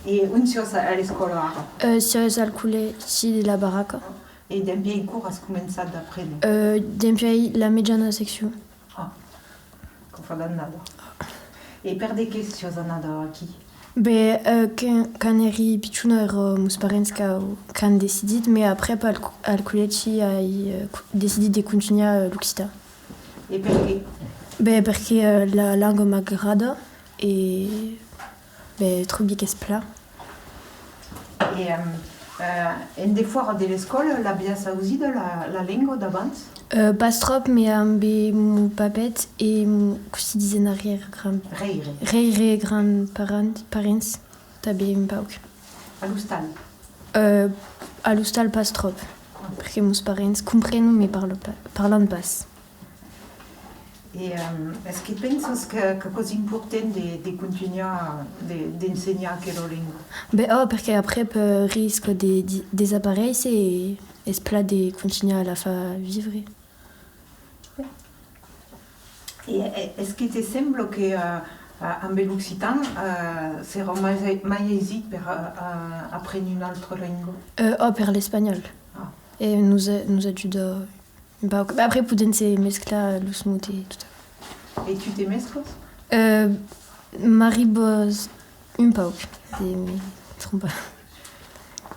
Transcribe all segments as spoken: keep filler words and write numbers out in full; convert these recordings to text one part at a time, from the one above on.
E ont siás a l'escòla ara? Euh, siás al collègi de la Barraca. E dempièi quora as començat d'aprene? Euh, dempièi la mejana seccion. Ah, quò fa d'annadas. E per de qué siás anada aquí? Ben, euh, quand, quand èri pichona, èra mos parents qu'an, qu'an decidit, mas aprèp al, al collègi ai, euh, co-, decidit de contunhar, euh, l'occitan. E perqué? Ben, perque, euh, la lenga m'agrada e, ben, tròbi qu'es plan. E, euh, euh, en defòra de l'escòla, l'aviás ausida la, la lenga d'abans? Euh, pas tròp, mas ambe mon papet e mon, cossí disen, arrièr-grand... Rèire. Rèire-grand-parent, parents, tanben un pauc. A l'ostal? Euh, a l'ostal pas tròp, perque mos parents comprenon, mas parla pa-, parlan pas. E, euh, es que pensas que, que quò's important de, de contunhar de, d'ensenhar aquela lenga? Ben, ò, perque aprèp, euh, risca de, de desaparéisser e es plan de contunhar a la far vivre. E, e, es que te sembla que, euh, euh, ambe l'occitan, euh, serà mai, mai aisit per, euh, euh, aprene una autra lenga? Euh, ò, per l'espanhòl. Ah. E nos a-, nos ajuda un pauc. Après, podèm se mesclar los mots e tot aquò. E tu te mesclas? Euh, m'arriba un pauc de me trompar.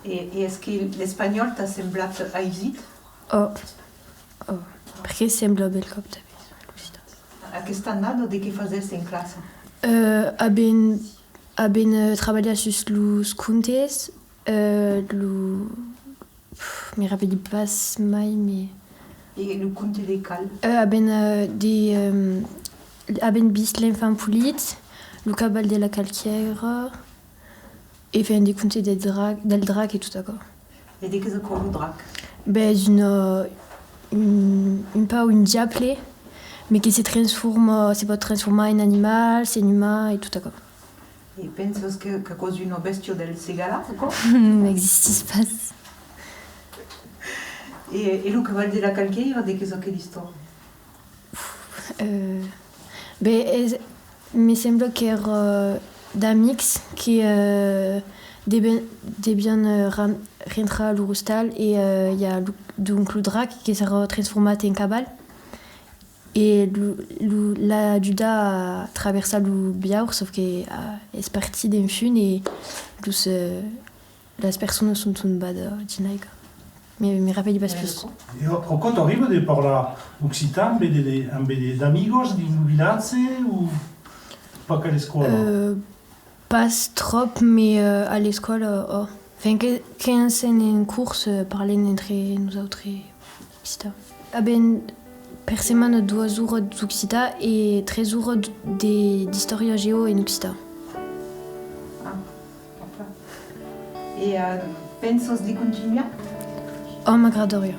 E, e es que l'espanhòl t'a semblat aisit? Ò, ò, perque sembla bèlcòp tanben l'occitan. Aquesta annada, de qué fasètz en classa? Euh, avèm, avèm, euh, trabalhat sus los contes, euh, lo, pf, me rapèli pas mai, mas... E lo conte de qual? Euh, avèm, euh, de, euh, avèm vist L'Enfant Polit, Lo Caval de la Calquièira, e, enfin, de contes del drac, del drac e tot aquò. E de qué es aquò, lo drac? Ben, es una, un, un pauc un diable, mas que se transforma, se pòt transformar en animal, en uman e tot aquò. E pensas que, que quò's una bèstia del Segalar, aquò? Non, existís pas. E, e Lo Caval de la Calquièira, de qué es aquela istòria? Euh, ben, es, me sembla qu'èra d'amics que, euh, deben-, devián, euh, ran-, rentrar a lor ostal e, euh, i a lo, donc, lo drac que s'èra transformat en caval e lo, lo, l'a ajudat a traversar lo biaur, sauf que, euh, es partit en fum e los, euh, las personas son tombadas dins l'aiga. Me, me rapèli pas pus. E aquò t'arriba de parlar occitan ambe de, de, ambe de, d'amigas dins lo vilatge o pas qu'a l'escòla? Euh, pas tròp, mas, euh, a l'escòla, ò. Enfin, que, quand sèm en cors, euh, parlem entre nosautres occitan. Avèm per setmana doas oras d'occitan e tres oras d-, de, d'istòria geò en occitan. Ah, e, euh, pensas de contunhar? Ò, m'agradariá.